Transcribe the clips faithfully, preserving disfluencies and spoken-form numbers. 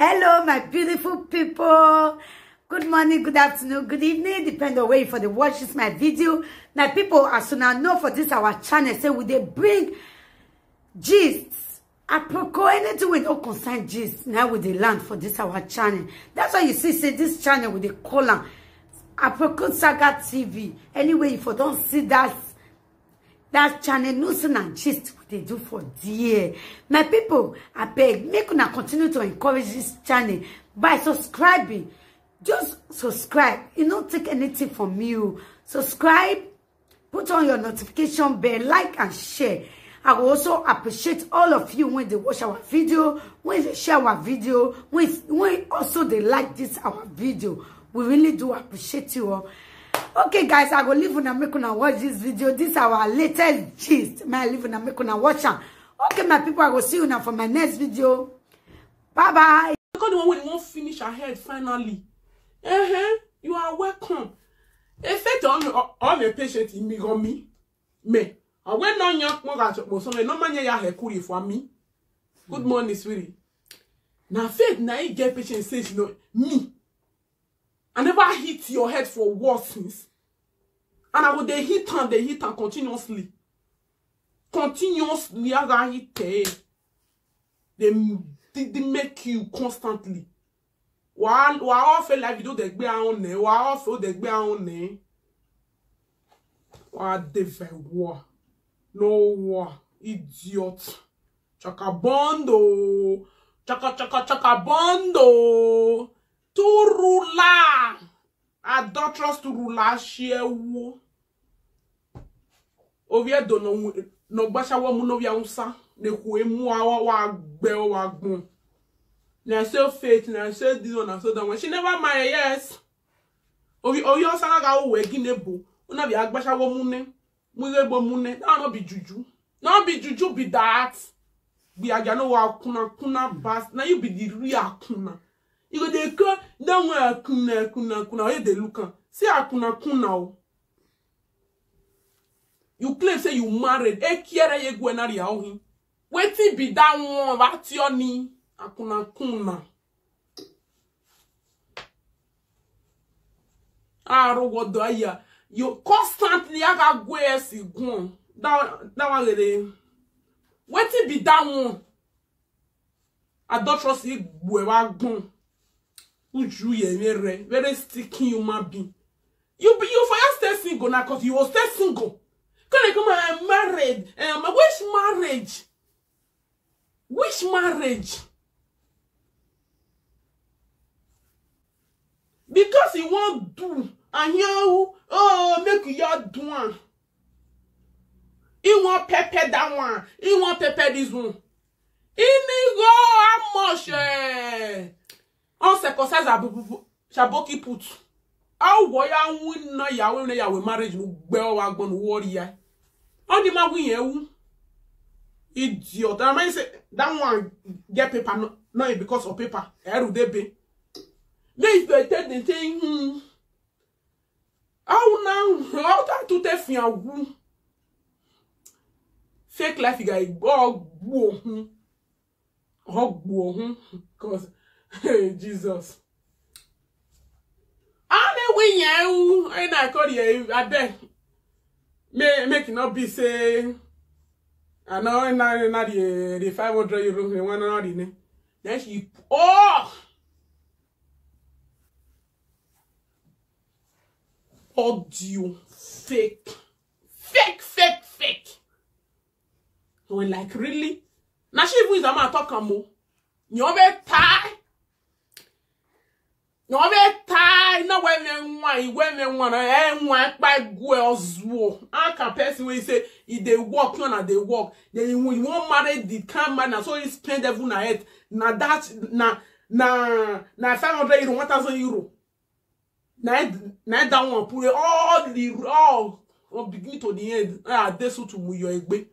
Hello, my beautiful people. Good morning, good afternoon, good evening, depend on where you for the watch this my video. My people, as soon as know for this our channel, say we dey bring gist, apropos anything we don't concern gist. Now we dey land for this our channel. That's why you see, say this channel we dey call am Aproko Saga T V. Anyway, if you don't see that that channel, no sin and gist we dey do for there. My people, I beg, make una continue to encourage this channel by subscribing. Just subscribe. You don't take anything from you. Subscribe, put on your notification bell, like and share. I will also appreciate all of you when they watch our video, when they share our video, when, when also they like this our video. We really do appreciate you all. Okay, guys, I go leave una make una watch this video. This our latest gist. My leave una make una watch am. Okay, my people, I go see you now for my next video. Bye bye. Because the one wey wan finish her head finally. Uh-huh. You are welcome. Effect on on the patient in me on me. Me. I went on your mother to so no man ya he kuri for me. Good morning, sweetie. Now faith na you get patient says no me. I never hit your head for worse since. And I go dey hit am, dey hit am continuously. Continuously, as I hit it. They did make you constantly. Wa wa ofe life do the gbe on ne. Wa ofe the gbe on ne. Wa de fe war. No war. Idiot. Chakabondo. Chaka chaka chakabondo. Turula. Adulterous turula shiewo. Ovie do no no gbashawo mu no via unsa. Ne ku emu awa wa gbe wa gbon. Na so faith, na so this one, na so that one. She never marry, yes. Ovi ovi osana ga o wegi nebo. Una bi agbashawo mu ne. Mu ge bo mu ne. That no be juju. No be juju be that. Be aja no wa kuna kuna bas. Na you be the real kuna. You go dey call that one kuna kuna kuna. How you dey look am? See akuna kuna o. You claim say you married. E kiere ye gwe na ria ohin. Wetin be that one? What your ni? Akuna kuna. Aro wodo aya. You constantly aga gwe si gun. That that one dey. Wetin be that one? Adulterous igwe wa gun. Uju ye mere very sticky human being. You be you for your stay single now, cause you will stay single. Can I come and married? Um, which marriage? Which marriage? Because he won't do and you oh make you do one. He won't pepper that one. He won't pepper this one. He need go how much eh? On circumcise abububu shaboki put. How waya win na ya win na ya we marriage no gbe o wa gbon worry ya. On the man win ewu. Idiot. And I say that one get paper no, no because of paper. Eru dey be. They dey take the thing. Hmm. How now? How that to take fi awu? Fake life guy go go. Go go. Cause hey, Jesus. I dey win you. I na call you. I beg. May make it not be say. I know na na the the five hundred euro. The one na the name. Then she oh. Audio fake, fake, fake, fake. When like really? Na she even is a man talk am o. You be tie. You be tie. No when me wine, when me wanna, eh, wine by go ozuo. I can person when say if they work, you know they work. Then you won't marry the kind man, so he spend every night. Now that na na na five hundred euro, one thousand euro. Na na that one put all the all from beginning to the end. Ah, they so to mu your egbe.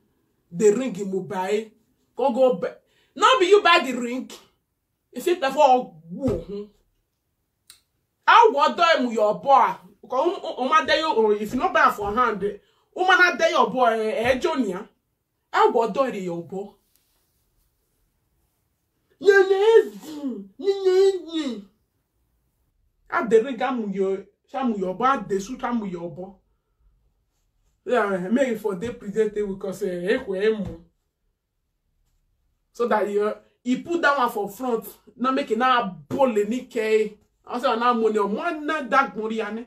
The ring in mobile. Go go back. Now be you buy the ring. If it before go. How what do mu your boy? Because um, um, there you if not buy for hand. Um, na there your boy eh Junior. How what do your boy? Nye nye ezu. Nye The ring amuyo shamuyo obo, the suit amuyo obo. Yeah, make it for the presentable because eh, ekwe emu. So that you he put that one for front. Now make it now bole nike. I say na money or one na that money ane.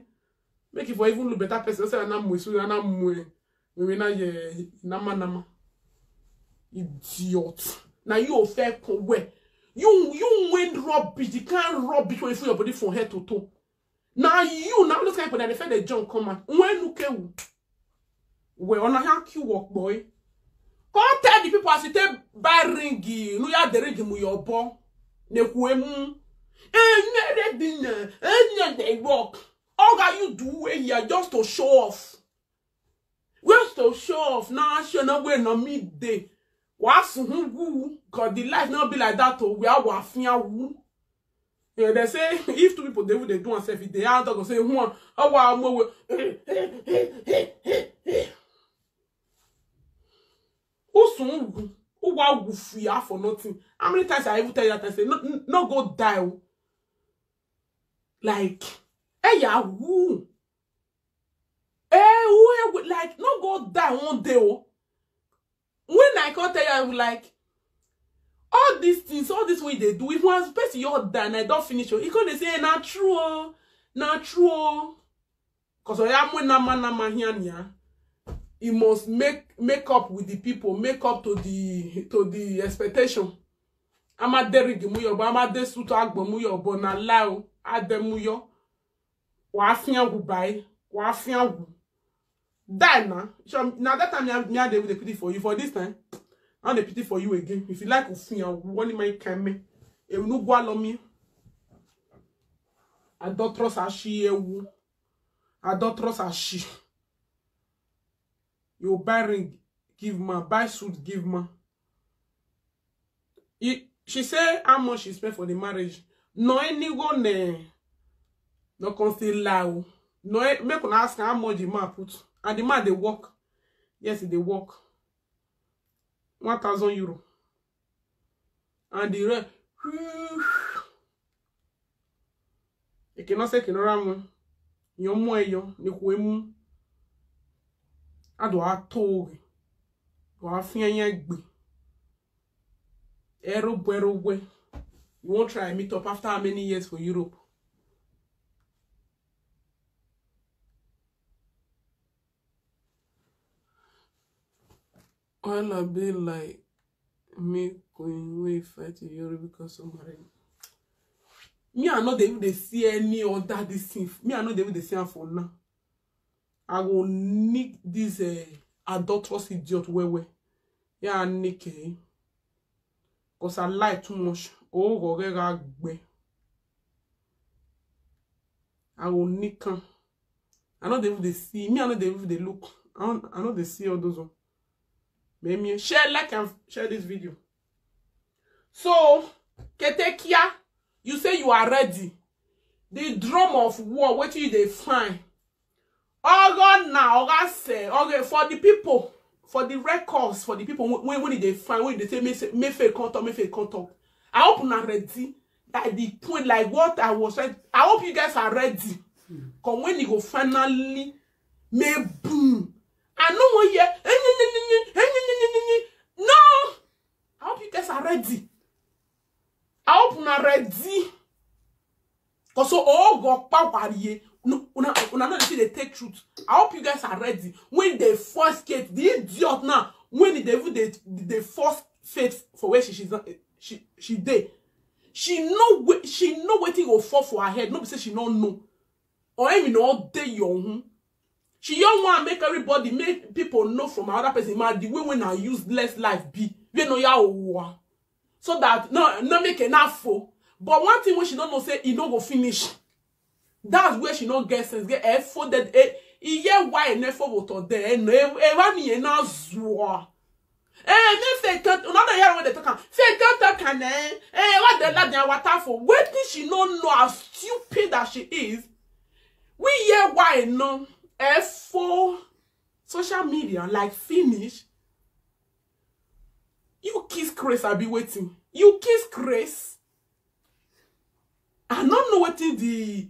Make it for even look better person. I say na money so na money. We na ye nama nama. Idiot. Now you fair where you you went rubbish. You can't rubbish when you feel your body from head to toe. Now you now look like when they fed the junk come out. When you came, well, on a how you walk boy. Come tell the people as you take buy ring. You know you have the ring mu your bo. Nekuemu. And everything. And they walk. All that you do here just to show off. Just to show off. Now I show no way no midday. What's who? Cause the life not be like that. Oh, we are wafia woo. Yeah, they say if two people they would they do and self, they are talk say one. Oh wow, mo we. Who soon? Who wa who fear for nothing? How many times I even tell you that I say no, no go die? Oh. Like, hey, yeah, who? Hey, who eh, like no go die one day? Oh. When I can't tell you, I will like all these things, all this way they do. If one person you done, I don't finish. You can't say na true, oh, na true. Because I am when nama nama here. He must make make up with the people, make up to the to the expectation. I'm a deri gimuyo, but I'm a desuto agbomuyo, but na lao ademuyo. Wa fiangu bai, wa fiangu. Die na. So now that time me I dey with the pity for you for this time. I dey pity for you again. If you like ufin, I want my kame. E no go allow me. Adulterous as she ewu. Adulterous as she. You buy ring, give man, buy suit, give man. He, she say how much she spent for the marriage. No any go ne. No come still lie. No make una ask how much the man put. And the man they work. Yes, they work. One thousand euro. And the rest. Ekena se kenora mu. Yo mu eyo ni ku emu. Ado ato. Wa fian ya gbe. Ero bwero we. You won't try meet up after how many years for Europe? All I be like me queen we fight Yori because of marriage. Me I know they they see any other this thing. Me I know they they see am for now. I go nick this uh, adulterous idiot well well. Yeah, nick eh. Cause I lie too much. Oh, go get gbe. I go nick am. I know they even they see me. I know they even they look. I don't. I know they see all those. One. Make me share, like, and share this video. So, Ketekia, you say you are ready. The drum of war, what you they find? Oga na, oga say, okay, for the people, for the records, for the people when when they find, when they say me say me fake come talk, me fake come talk. I hope una ready. Like the point, like what I was saying. I hope you guys are ready. Cause when you go finally me boom. I know what here. No. I hope you guys are ready. I hope una ready. Cause so oh God, power ye. No, una una know the thing they take truth. I hope you guys are ready. When they first get the idiot now, when they even they they first faith for where she she's not she she dey. She know wait she know wetin go fall for her head. No be say she no know. Or even all day your home. She young one make everybody make people know from another person man the way when I useless life be. We know ya owa. So that no no make enough for. But one thing wey she don't know say e no go finish. That's where she no get sense. Get eh for that eh e hear why e never go to there eh no eh eh why me eh na zua. Eh me fake can't una no hear what they talk am. Fake can't talk am eh eh what the lad their water for. Wetin she no know how stupid that she is. We hear why no eh for social media like finish. You kiss Chris, I be waiting. You kiss Chris. I don't know what is the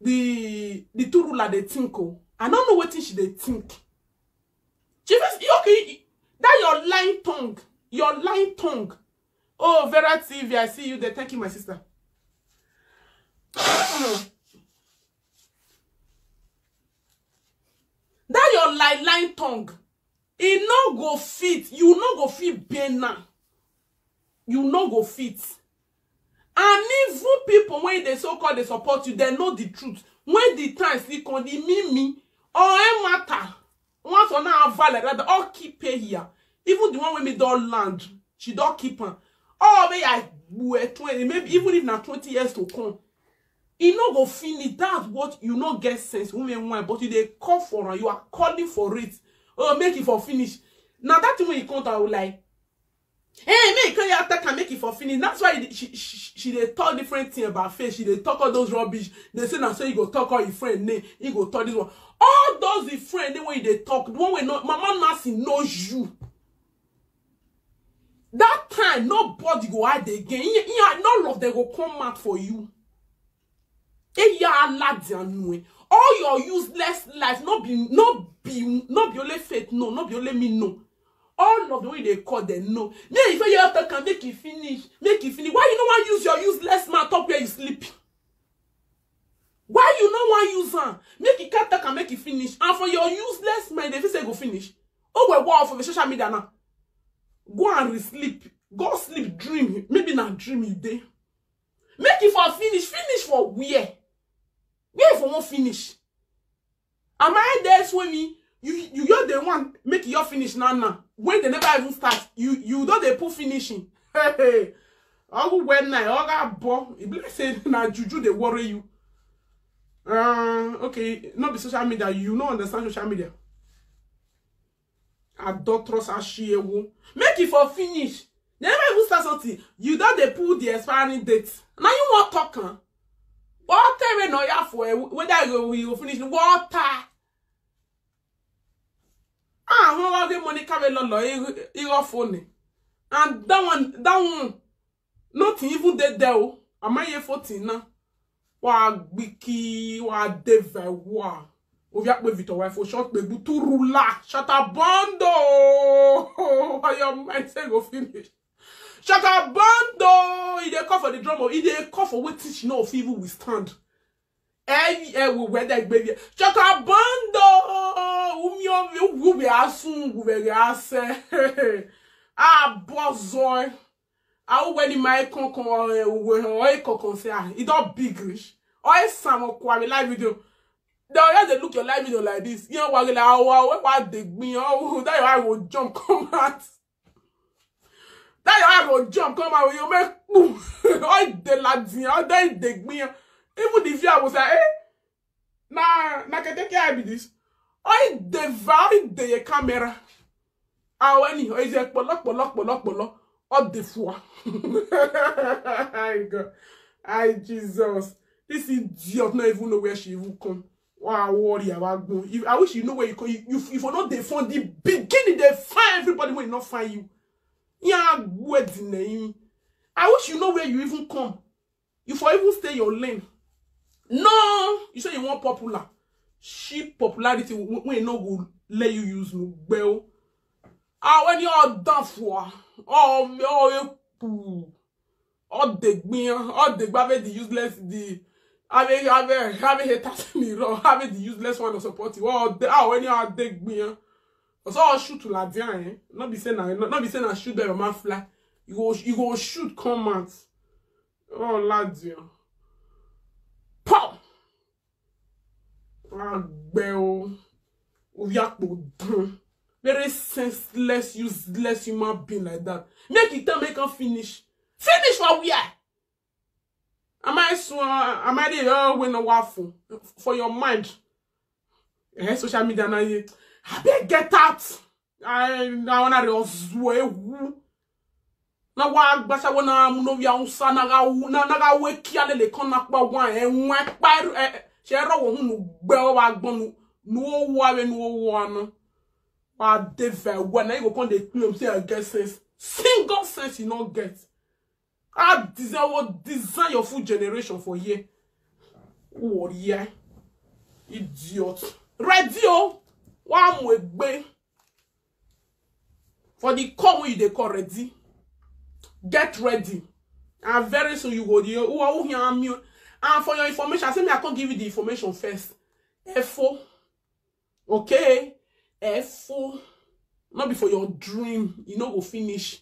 the the two ruler dey think o. I no know wetin she dey think. She first, okay, that your lying tongue, your lying tongue. Oh, Vera T V, I see you there. Thank you, my sister. That your lie lying tongue, e no go fit. You no go fit bear now. You no go fit. And even people when they so called they support you, they know the truth. When the time still come, the mimi or a matter, once on our valid, rather all keep pay here. Even the one with me don't land, she don't keep on. Oh, may I twenty, maybe even if not twenty years to come, e no go finish. That's what you no get sense, women why, but you dey call for am, you are calling for it. Oh, make it for finish. Now that thing when you come out like, hey, make you attack and make it for finish. That's why she, she, she dey talk different thing about face. She dey talk all those rubbish. They say na so you go talk all your friend name. You go talk this one. All those the friend name when you dey talk, the one wey no, Mama Nancy knows you. That time nobody go hide again. He, he, none of them go come out for you. Eya aladianue. All your useless life, no be no be no be only faith, no, no be only me, no. All of the way they call them no. Me, if you talk and make it finish, make it finish. Why you no want use your useless mouth talk where you sleep? Why you no want use am? Make it can't talk and make it finish. And for your useless mind, if you say go finish, oh well, wow, for the social media now. Go and sleep. Go sleep, dream. Maybe not dream you day. Make it for finish. Finish for where? Where for won't finish? Am I there swimming? You you you're the one make your finish now now. When they never even start, you you don't they put finishing. Hey, hey. All when I all got bo. If let's say now juju they worry you. Uh, okay, not be social media. You no understand social media. Adulterous ashiyewo. Make it for finish. They never even start something. You don't they pull the expiring date. Now you want talk, huh? Water wey no ya for eh, whether you go, you go finish water. Ah, wọ́n wá gbé Monica wey lọ́lọ́ irọ́ phone. And that one, that one, nothing even dey there o. Am I here for thing now? Wa gbiki, wa deva, wa. Ovi akpe Victor wife o short pe gbutu rula. Shut up, bondo. Why your mind say go finish? Shut up, bondo. He dey call for the drum. He dey call for wetin she no fit even withstand. Hey, hey, we wear that baby. Shut up, bondo. Umi ovi, we asun, we ase. Ah, bozoy. Awo weni mai konkon, eh, we, oh, eh, konkon se, ah, e don big reach. Oh, eh, Samo Kwame live video. They always dey look your live video like this. You know, wa gele, ah, wa, wa, wa, dey gbin, oh, that your eye go jump come out. That your eye go jump come out. You make boom. Oh, dey la din, oh, dey, dey gbin. Even the viewer go say, eh? Na, na keteke I be this. Oh, dey va, oh, dey camera. Ah, when he is a polo, polo, polo, polo. All the four. I God. I Jesus. This idiot not even know where she even come. Wow, worry about go. If, I wish you know where you come. You, you, if you not defend the beginning, they find everybody when not find you. Yeah, wedding name. I wish you know where you even come. You for even stay your lane. No, you say you want popular. She popularity when no go let you use no bell. Ah, when you are done for all me all you poo. All the gbin, all the gbabe the useless the have a have a have a haters in the row, have the useless one to support you. All the ah when you are the gbin. So I'll shoot to Ladian, eh? Not be saying I not be saying I shoot there man fly. You go you go shoot come out. Oh Ladian. Pow! Agbeo. Oviakpo dun. Very senseless, useless human being like that. Make it time, make am finish. Finish for where? Am I so am I the oh when no waffle for your mind? Eh, social media now you I beg get out. I I wanna real who. Na wa gbasa wo na mu no via unsa na ga wu na na ga we kia le le kon na pa wa e wa pa e se ro wo hunu gbe o wa gbon nu nu o wa we nu o wa no wa de ve wa na you go come dey claim say I get sense. Single sense you no get. I design what design your full generation for here. Warrior. Idiot. Ready o. Wa mu egbe. For the call wey you dey call, ready. Get ready. And very soon you go dey, who are, who hear me? And for your information, I say me I come give you the information first. Efo. Okay? Efo. Not be for your dream. You no go finish.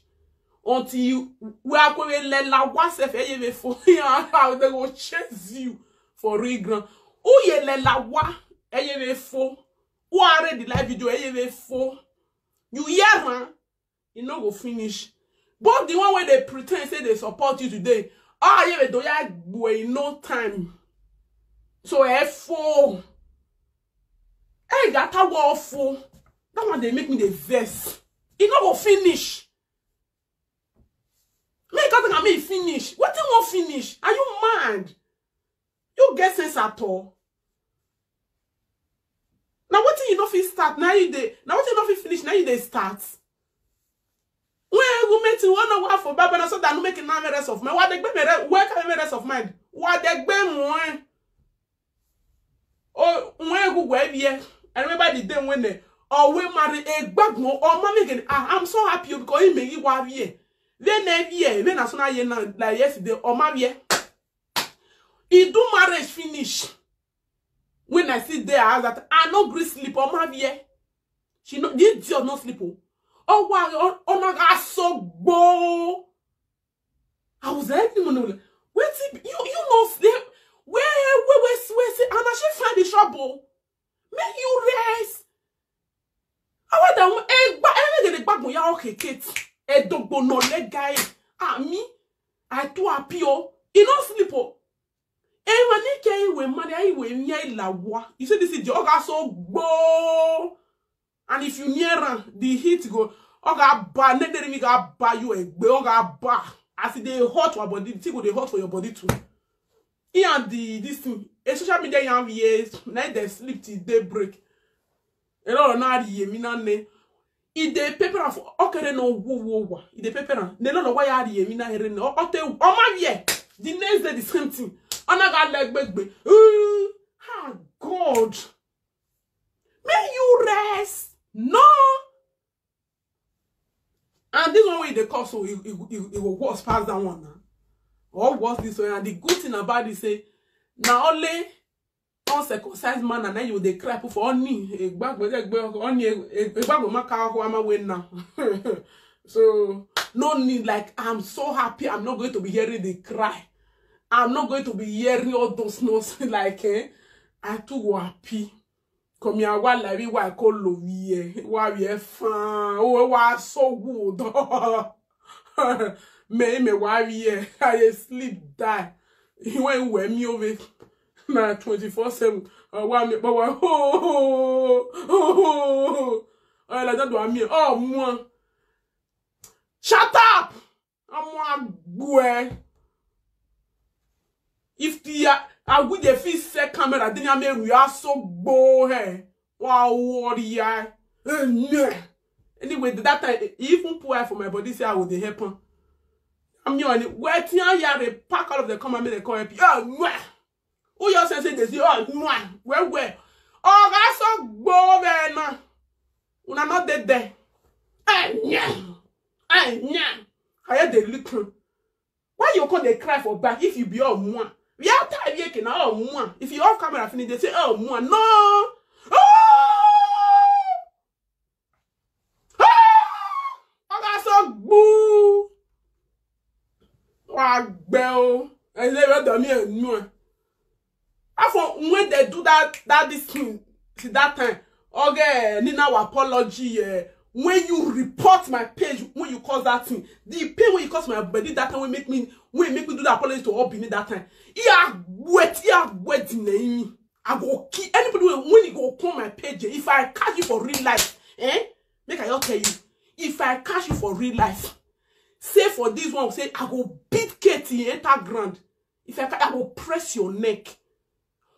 Until you, we are going to let la wa sef, eh, you fo. They go chase you for real ground. Who ye le la wa, eh, you fo. Who are ready live video, eh, you fo. You hear, huh? You no go finish. But the one where they pretend say they support you today, ah, you do ya boy in no time. So, eh, fo. Hey, that a war fo. That one they make me the vex. It no go finish. Make God think I may finish. What thing won't finish? Are you mad? You get sense at all? Now what thing you no fit start? Now you dey. Now what thing you no fit finish? Now you dey start. When you make you wanna work for Baba, na so that no make it now rest of mind. What they be me re-, where can me rest of mind? What they be more? Oh, when you go where here? I remember the day when they, oh, we marry a bag no, oh, mommy again. Ah, I'm so happy because he make you worry. Then every year, when as soon as you know, like yesterday, oh, my year. He do marriage finish. When I sit there, I ask that, I no gree sleep, oh, my year. She no, this girl no sleep, oh. Oh, wow, oh, oh, my God, so go. I was like, you know, wait, you, you no sleep. Where, where, where, where, see, and I should find the trouble. Make you rest. I want that one. Eh, but I get the bag, yeah, okay, Kate. Eh, don't go no leg guy. Ah, me, I too happy, oh. You no sleep, oh. Eh, when he came, when money, I will near la wa. You see, this is the oga so go. And if you near am, the heat go, oga ba, ne de mi ga ba you egbe, oga ba. As e dey hot for body, the thing go dey hot for your body too. He and the, this thing, a social media young years, night they sleep till daybreak. A lot of na ye mi na ne. E dey pepper am for okere no wo wo wa. E dey pepper am. Ne no no why are ye mi na here no. O te o ma ye. The next day the same thing. Ona ga leg gbegbe. Ah, God. May you rest. No. And this one way they call so it, it, it, it will worse past that one now. Or worse this way. And the good thing about it say, now only uncircumcised man and then you dey cry for only a gbagbo, only a gbagbo maka ho ama way now. So no need, like, I'm so happy. I'm not going to be hearing the cry. I'm not going to be hearing all those noise. Like, eh, I too happy. Come here, why like we why call love here? Why we are fan? Oh, why so good? Me, me, why we here? I sleep die. He went where me over. Na twenty-four seven. Uh, why me, but why? Oh, oh, oh, oh. Oh, like that do I mean? Oh, moi. Shut up! I'm a boy. If the, uh, I would the fit set camera, then I may we are so go here. Wow, warrior. Eh, yeah. Anyway, that time, he even pour eye for my body, say I would help him. I'm your, where Tia Yare pack all of the come and make the come help you. Oh, yeah. Who you say, say they say, oh, no, where, where? Oh, that's so go there now. Una not dead there. Eh, yeah. Eh, yeah. I hear the little. Why you come dey cry for back if you be all one? We are tired, you can all one. If you off camera finish, they say, oh, one. No. Oh! Ah! Oga so gbuu. Wa gbe o. Ele we do mi enu e. Afo when they do that, that this thing, see that time. Okay, Nina wa apology, eh. When you report my page, when you cause that thing, the pain when you cause my body that time, when make me, when make me do the apology to all Benin that time. He are wet, he are wet in the I go kill anybody when, when he go come my page. Eh, if I catch you for real life, eh? Make I just tell you, if I catch you for real life, say for this one, say I go beat Katie enter ground. If I catch, I go press your neck.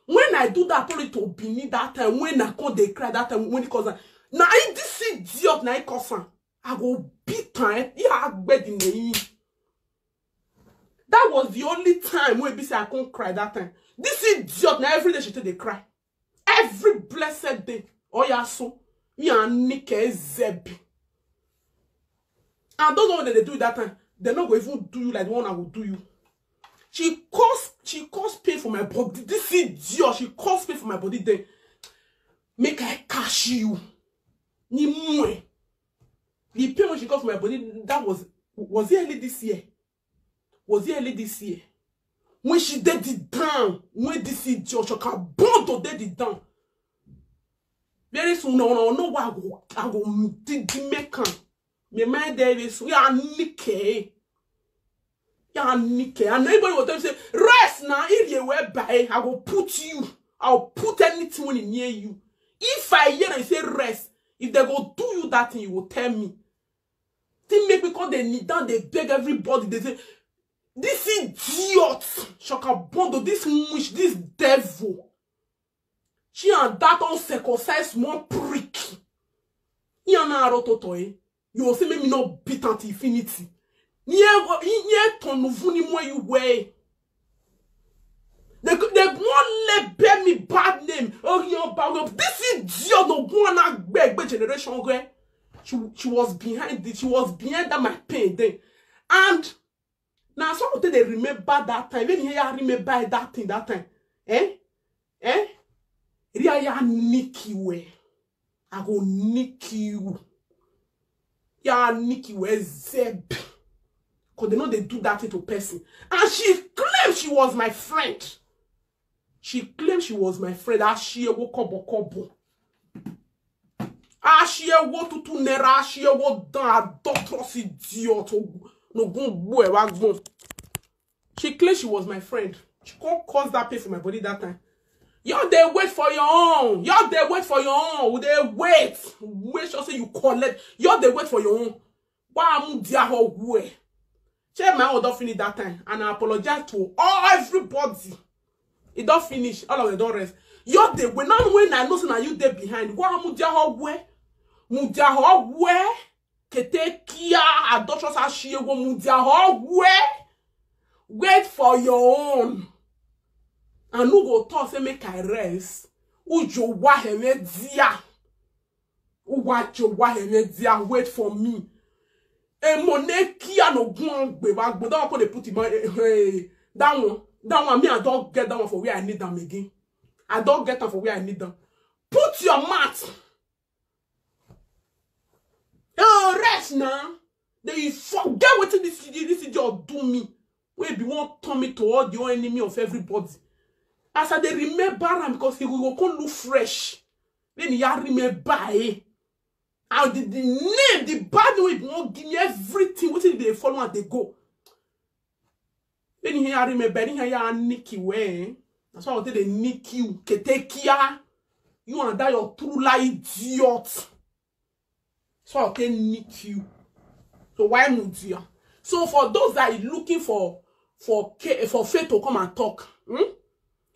When I do that apology to Benin that time, when I come they cry that time, when it cause now I this idiot now I cause am. I go beat am. Eh? Yeah, I bet in the That was the only time wey be say I come cry that time. This idiot, na every day she take dey cry. Every blessed day. Oh yeah, so me and Nike Zebi. And those one that they do that time, they no go even do you like the one I will do you. She cause she cause pain for my body. This idiot, she cause pain for my body. Then make I catch you. Ni mwe. The pain when she cause for my body, that was was it early this year? Was it early this year? When she did it down, when this idiot Shoka Bondo did it down. Very soon, no, no, no, I go, I go, did the make am. Me mind there is we are Nike. Yeah, Nike. And anybody will tell you say, rest now, if you were by, I will put you. I'll put anything when it near you. If I hear and say rest, if they go do you that thing, you will tell me. They make me call the knee down, they beg everybody. They say, this idiot, Shoka Bondo, this witch, this devil. She and that uncircumcised small prick. He and her rototo, eh? You will say, make me not beat at infinity. Nye wo- nye tonu vuni mo you way. They could- they won't let bear me bad name. Oh, you bad name. This idiot no go on beg generation where she she was behind it. She was behind that my pain then. And now some of them they remember that time. Even here I remember that thing that time. Eh? Eh? Ria ya nick you. Eh? I go nick you. Yeah, Nikki, where's Zeb? Because they know they do that thing to person. And she claimed she was my friend. She claimed she was my friend. Ashiyewo kobo kobo. Ashiyewo tutu nera, ashiyewo dan, adulterous idiot. No go boy, wa go. She claimed she was my friend. She can't cause that pain for my body that time. Y'all they wait for your own. Y'all they wait for your own. They wait. Make sure say you collect. Y'all they wait for your own. Why am I there? Where? Check my own don't finish that time. And I apologize to all everybody. It don't finish. All of them don't rest. Y'all they wait. Now when I know so now you there behind. Why am I there? Where? Mudia where? Ketekia adulterous ashiyewo mudia where? Wait for your own. And who go talk say make I rest? Ujo wa heme dia. Uwa jo wa heme dia. Wait for me. Emonekia no gwangbe wa gbo. That one they put him on. Hey, hey, that one. That one, me, I don't get that one for where I need them again. I don't get them for where I need them. Put your mouth. Oh, rest now. Then you forget what this this idiot do me. Wey be wan turn me to all the enemy of everybody. As I dey remember am because he go come look fresh. Then he ya remember eh. And the, the name, the bad name wey be wan give me everything, wetin dey follow am dey go. Then he ya remember, then he ya nick you eh. That's why I tell they nick you, ketekia. You and that your true lie idiot. So I can nick you. So why mudia? So for those that are looking for for K- for faith to come and talk, hmm?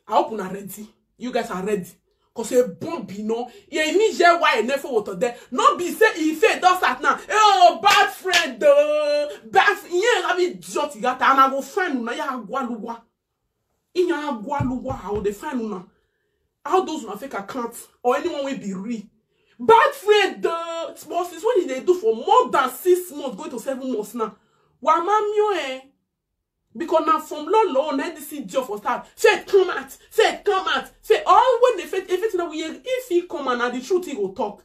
I hope you are ready. You guys are ready. Cause a bomb you know. Yeah, me share why I never water there. Not be say if faith does that now. Oh, bad friend, uh, bad. Yeah, I mean, idiot, you got and I go find you now. Yeah, gualuwa. In your gualuwa, how they find you now. How those una fake accounts or anyone will be real. Bad friend, the small since when did they do for more than six months, going to seven months now? Why, mammy, eh? Because now from low low, now this is job for start. Say come out, say come out, say all when they fit, if it's not weird, if he come and now the truth he go talk.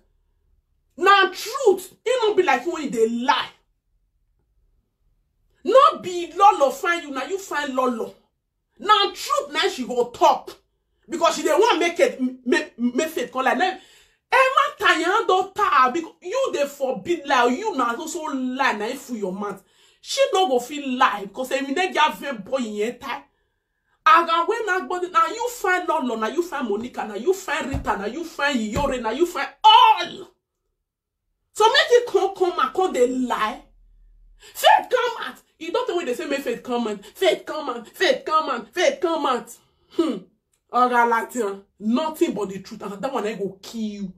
Now truth, it won't be like when they lie. Not be lolo find you, now you find lolo. Now truth now she go talk because she dey want make it make make faith come like now. Emma Tayan don tire because you dey forbid lie, you na also lie na if your mouth. She no go feel lie because if you dey get very boy in your time. Aga when na gbodi na you find Lolo, na you find Monica, na you find Rita, na you find Iyore, na you find all. So make it come come and come dey lie. Faith come out. You don't know when they say make faith come out. Faith come out. Faith come out. Faith come out. Hmm. Oga Latian, nothing but the truth. And that one I go kill you.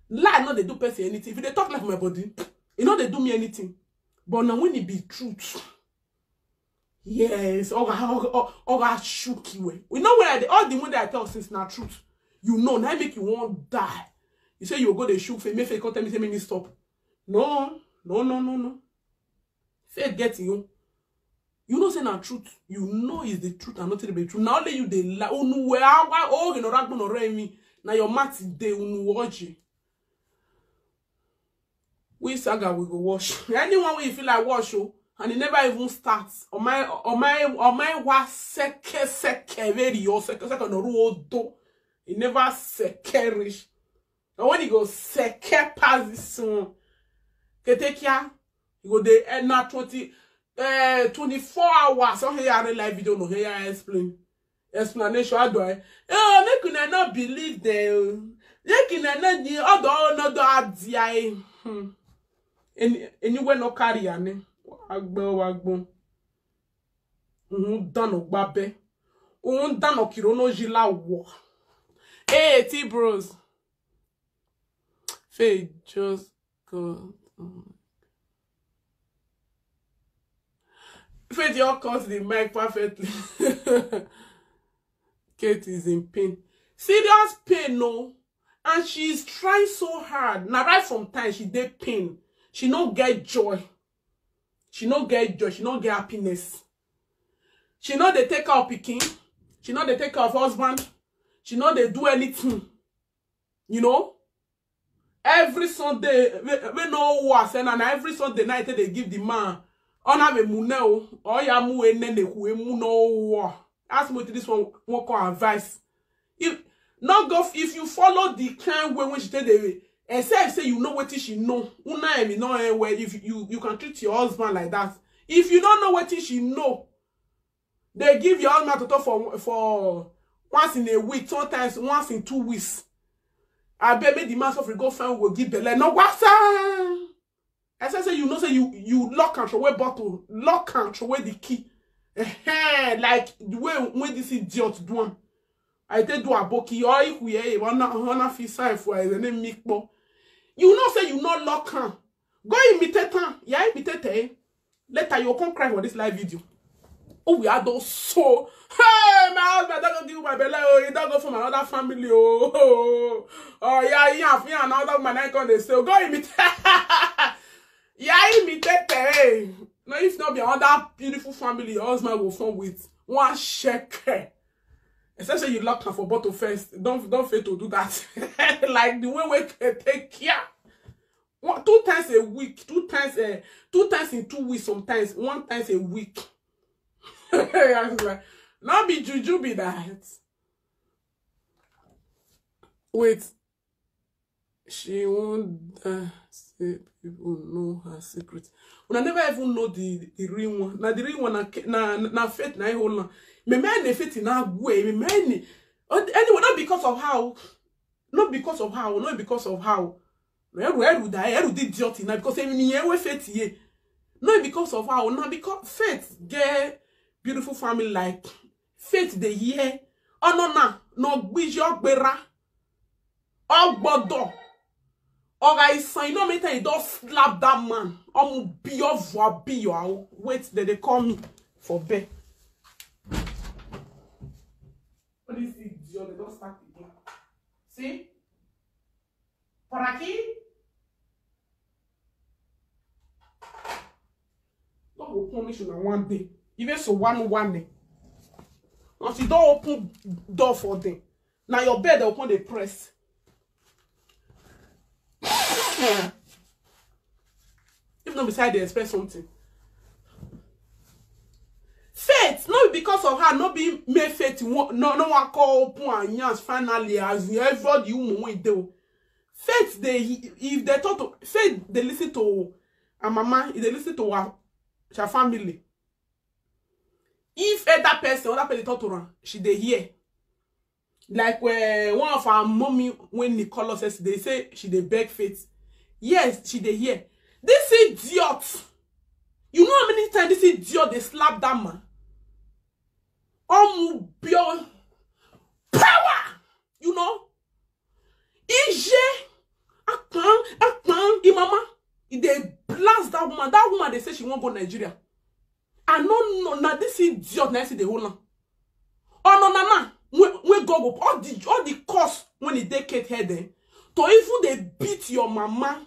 Lie no dey do person anything. If you dey talk like my body, e no dey do me anything. But now when it be truth, Yes, oga oga oga shook you well. You know where I dey, all the one that I tell since na truth. You know, na make you wan die. You say you go dey shook face, make face come tell me say make me stop. No, no, no, no, no. Faith get you. You know say na truth. You know is the truth and nothing but the truth. Na only you dey lie. Unu we awa oge no ragbo no re mi. Na your mat dey unu oji. We saga we go wash. Anyone we feel like wash o, and e never even start. O my o my o my wa seke seke very o seke seke no ru odo. E never seke reach. And when e go seke pass this one, ketekia, e go dey end na twenty, eh, twenty-four hours. So here I live video no here I explain. Explanation, how do I? Eh, make una no believe them. Make una no di odo no do adi ai. Hmm. Any anywhere no carry ane. Agbo agbo. Un dano gbabe. Un dano kiro no jila wo. Hey, T bros. Faith just go. Faith, you cut the mic perfectly. Kate is in pain. Serious pain, no. And she is trying so hard. Now, right from time, she dey pain. She no get joy. She no get joy. She no get happiness. She no dey take care of pikin. She no dey take care of husband. She no dey do anything. You know? Every Sunday, we, we no wa send, and every Sunday night they give the man. Ona we mune o, oya mu ene ne ku emu no wa. Ask me this one, one call advice. If not go, if you follow the kind way when she take the way, except say you know what she know. Una emi no eh, well, if you you can treat your husband like that. If you don't know what she know, they give your husband to talk for for once in a week, sometimes once in two weeks. I bet make the man suffer go find who go give belle. No wasa. I say say you know say you you lock and throw away bottle, lock and throw away the key. Ehen, like the way when this idiot do am. I take do aboki or if we eh wanna wanna feel sign for his name mikpo. You know say you not lock am. Go imitate am. Yeah, imitate eh. Later you come cry for this live video. Oh, we are those so. Hey, my husband don't go give my belle. Oh, he don't go from another family. Oh, oh, oh yeah, yeah, yeah. Another woman I come they say, go imitate. Yeah, imitate. Hey. No, if not be another beautiful family, your husband will form with one shekel. Especially you lock her for bottle first. Don't don't fail to do that. Like the way we can take care. One, two times a week, two times uh, two times in two weeks, sometimes one times a week. I was like, not be juju be that. Wait, she won't uh, say people know her secret. When I never even know the, the real one. Now the real one, na na na faith na hold on. Me man, faith na way. Me man, anyway, not because of how, not because of how, not because of how. Eru eru da eru di idiot na because emi ni ewe faith ye. No because of how, na because faith get beautiful family like faith dey here. Ono na no gbiji ogbera. Ogbodo. Oga isan, you know me tell you don't slap that man. Omu be your voix, be your wait that they call me for bed. What is it? They don't start again. See? Por aquí. God will punish you one day. Even so one one day. Once you don't open door for them, now your bed open the press. If not beside they express something. Faith, not because of her not being made faith, no no one call open and yans finally as everybody you move with them. Faith they if they talk to faith they listen to her mama, they listen to her, her family. If other person, other person talk to her, she they hear. Like when one of our mommy when Nicola says they say she they beg faith. Yes, she they hear. This idiot. You know how many times this idiot they slap that man? Omu bio power. You know? Ije akpan akpan imama. If they blast that woman, that woman they say she won't go Nigeria. I no know. Na this idiot na I see dey hold am. Oh no, na na. When, when God go all the all the curse when e dey Kate head, eh? To even dey beat your mama.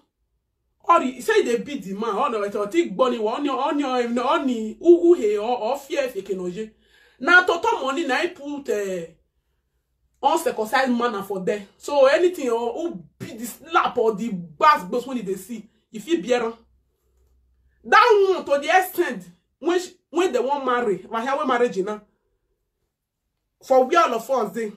Or the, say they beat the man. Oh no, it's a thick bunny. Oni oni oni ugu he or or fear if you can oje. Na toto money na I put, eh, uncircumcised man for there. So anything or who beat the slap or the bass goes when they see, if you bear am. That one to the extent when she, when they want marry, my how marriage now. For we all of us dey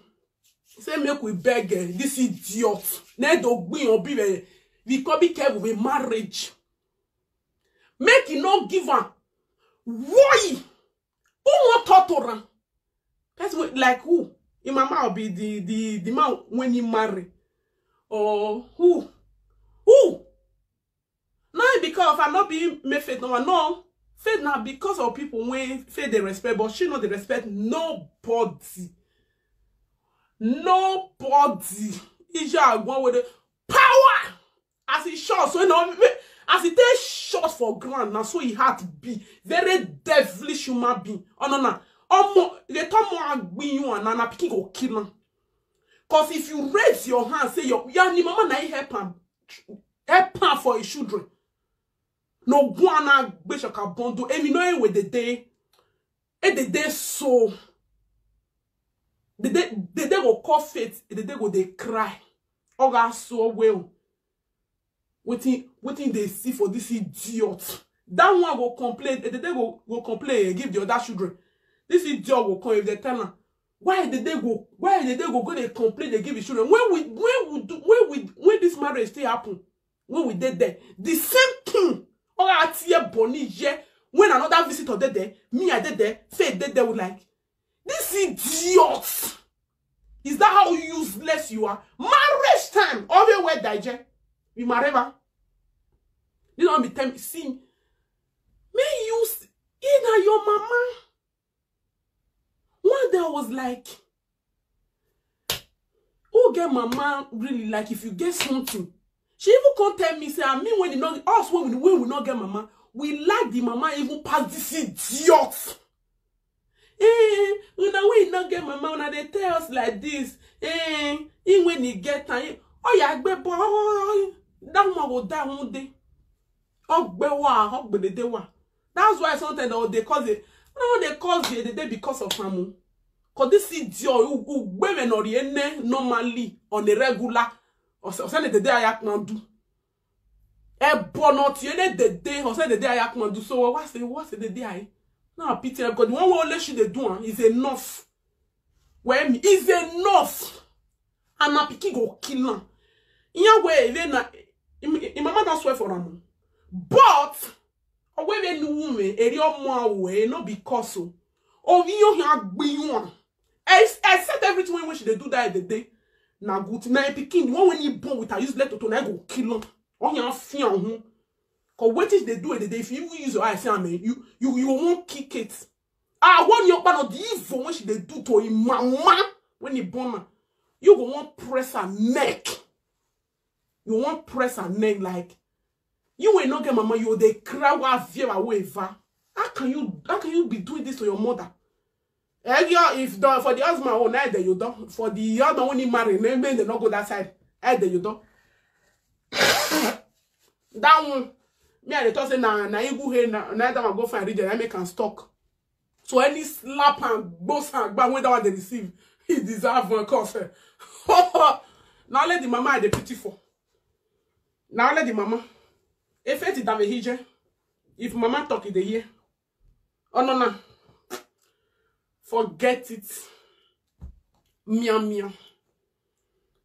say make we beg, eh, this idiot. Na do gbin obi be we come be careful with marriage. Make e no give am. Why? Who want torture am? Person wey, like who? Im mama will be the the the man when he marry, or who? Who? Not because of her not being made faith no one. No, faith now because of people when faith they respect, but she not they respect nobody. Nobody. Ija one with the power. As he shot, so you know, as he take shot for ground, now so he had to be very devilish human being. Oh no, no. Omo, they talk more agbin you and na pikin go kill him. Cause if you raise your hand, say your yani mama na he help him, help him for his children. No go and gbeshaka bondo. Emi no e with the day, e the day so. The day the day go call faith, the day go they cry. Oga so well. Wetin wetin they see for this idiot? That one go complain. The day go go complain, eh, give the other children. This idiot go come if they tell am why the day go why the day go go they complain they give his children. When we when we do when we when this marriage still happen, when we did there, the same thing. Or at year Bonnie year when another visitor did there, me I did there, faith did there with like this idiot. Is that how useless you are? Marriage time, always wear daije. You mareva. You don't be tell me, see, me use in your mama. One day I was like, who get mama really like if you get something? She even come tell me, say, I mean when you not us when we when we not get mama, we like the mama even pass this idiot. Eh, una wey no get mama, una dey tell us like this. Eh, him when he get time. Oh yeah, gbe boy. That one go die one day. Ogbe wa, ogbe de wa. That's why sometimes they, they cause it. No, they cause it the day because of am. Cause this idiot who who women or normally on a regular. Or say the day I act now do. E bono ti ene dede, o se dede aya kan do so wa se wa se dede aye. Na pity am, because the one wey only she dey do am is enough. Well, is enough. And na pikin go kill am. Iyan we ele na im im mama don swear for am o. But owe we nu woman eri omo awo e no because o. Omi yo hin agbiyun am. Ex- Except everything wey she dey do that the day. Na good. Na im pikin, the one wey he born with her useless toto, na go kill am. Or you fear him. Cause wetin she dey do the day, if you even use your eye see am, eh, you you you won't kick it. Ah, one your partner, the evil when she dey do to him mama when he born her. You go want press her neck. You want press her neck like you will not get mama. You dey cry wa fear away va. How can you how can you be doing this to your mother? Eh, yeah, if the for the husband oh na there you don't for the husband when he marry, maybe they not go that side. Eh, there you don't. That one, me I dey talk say na na igu he na na that one go find region. I make am stuck. So any slap and boss and bang when that one they receive, he deserve one cause. Now let the mama I dey pity for. Now let the mama. If it is damage, if mama talk it dey hear. Oh no no. Forget it. Mia mia.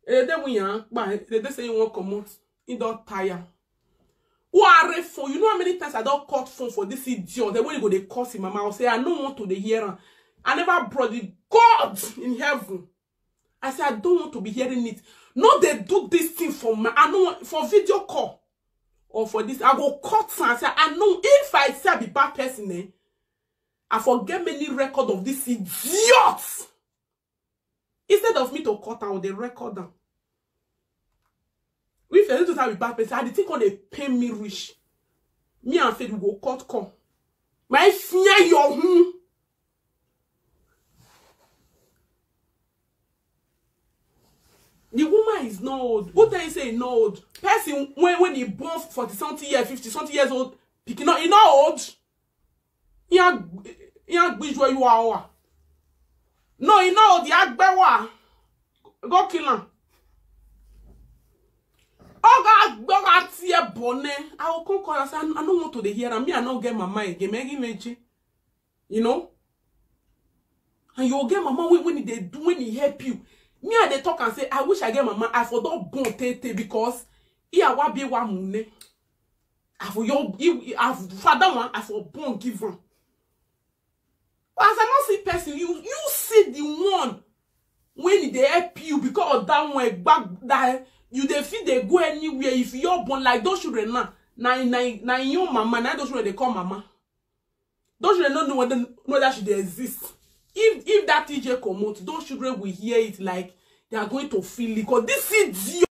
E dey we yan pa e dey say you wan comot. He don tire. Who are phone? You know how many times I don cut phone for this idiot? The way you go dey curse him mama, I say I no want to dey hear am. I never brought the God in heaven. I say I don't want to be hearing it. No, they do this thing for my I no want for video call or for this. I go cut am. I say I know if I say I be bad person, eh? I forget many record of this idiot. Instead of me to cut am, they record am. If I don't have a bad person, I dey think on dey pay me rich. Me and Faith we go cut call. My fear your hmm. The woman is not old. Who tell you say e no old? Person when when he born forty something years, fifty something years old, pikin no, e no old. Yan yan gbijwe you are. No, e no old. Yan gbewa. Go kill am. Oga gboga tie bone. I will come call and say I no want to dey hear am. Me I no get mama again. Megi meji. You know? And you get mama when when they do when he help you. Me I dey talk and say I wish I get mama. I for don born tete because he awa be wa mune. I for your he I father one I for born give am. But as I not see person, you you see the one when they help you because of that one back that you dey fit dey go anywhere if you're born like those children now. Na na na your mama na those children they call mama. Those children don't know whether know that she dey exist. If if that T J comot, those children will hear it like they are going to feel it. Cause this idiot